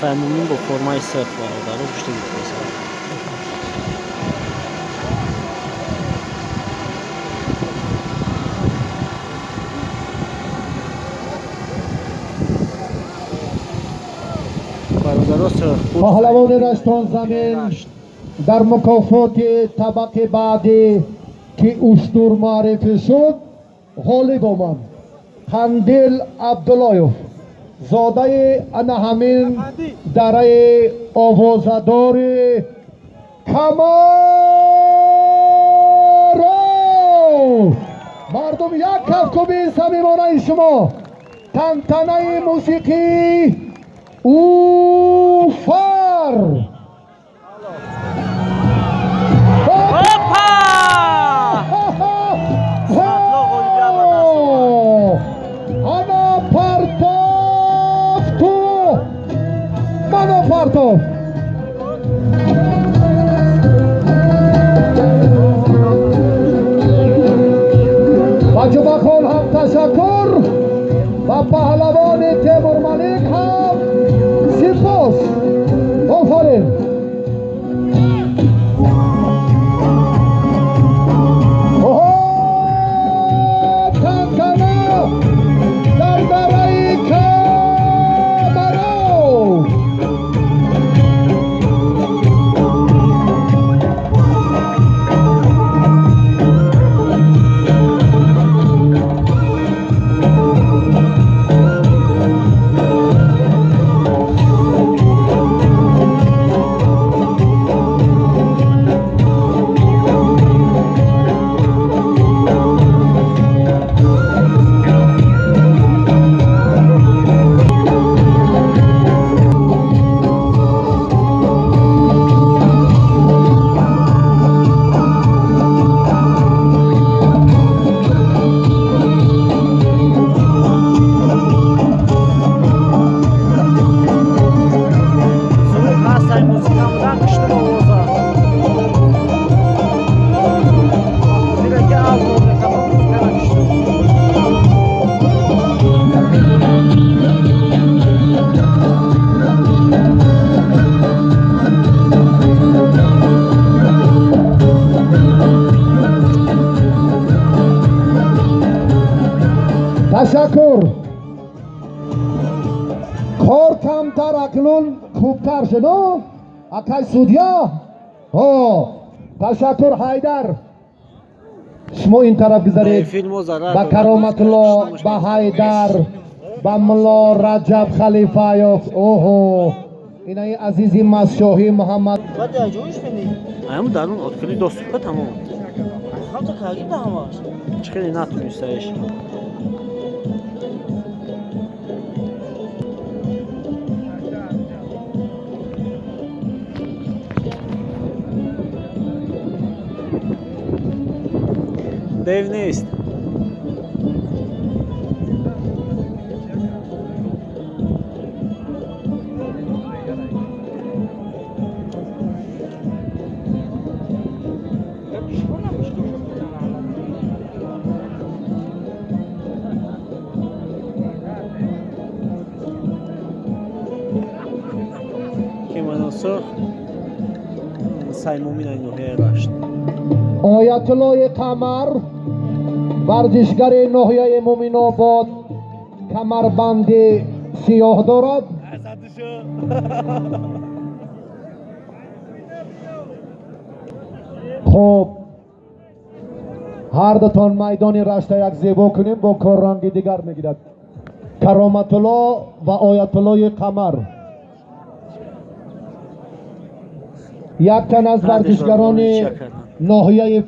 Саймумин бо формаи сурх, бародаро, гӯшти гирифтеса. Бародаро, сурхпӯш. Паҳлавони Раштон замин дар мукофоти табақи баъдӣ, ки уштур муаррифӣ шуд, ғолиб омад. Қандил Абдуллоев, зодаи ана ҳамин дараи овозадори Камаро. Мардум, як кафкӯбии самимонаи шумо. Тантанаи мусиқӣ, Уфар. Опа! Садло ғолибият ба даст овард. Ана партофту, мана партофт. Ба Ҷумъахон ҳам ташаккур, ба паҳлавони Темурмалик ҳам сипос. Офарин. Оҳо, тантана дар дараи Камаро. Суруд ҳастай, мусиқа будан, кишти овоза. Хотире ки аввал мекардам, мусиқа накиштам. Ташаккур. Кор камтар, акнун хубтар шуд, акай судья. О, ташаккур, Ҳайдар. Шумо ин тараф гузаред. Филмо зарар Ба дорад. Кароматулло, ба Ҳайдар, ба мулло Раҷаб Халифаев. Оҳо, инаи азизи Масшоҳӣ Муҳаммад. Баъд аҷоиш бинӣ. Аям дарун открытый доступ а, тамом. Ҳамта кардим да ҳамаш. Чӣ хеле натунистаеш. Дев нест. Кимоно сурх, Саймуминаи ноҳияи Рашт. Оятуллои Қамар, варзишгари ноҳияи Муминобод, камарбанди сиёҳ дорад. Хуб, ҳар дутон майдони Рашта як зебо кунем, бо корранги дигар мегирад. Кароматулло ва Оятуллои Қамар, як тан аз варзишгарони ноҳияи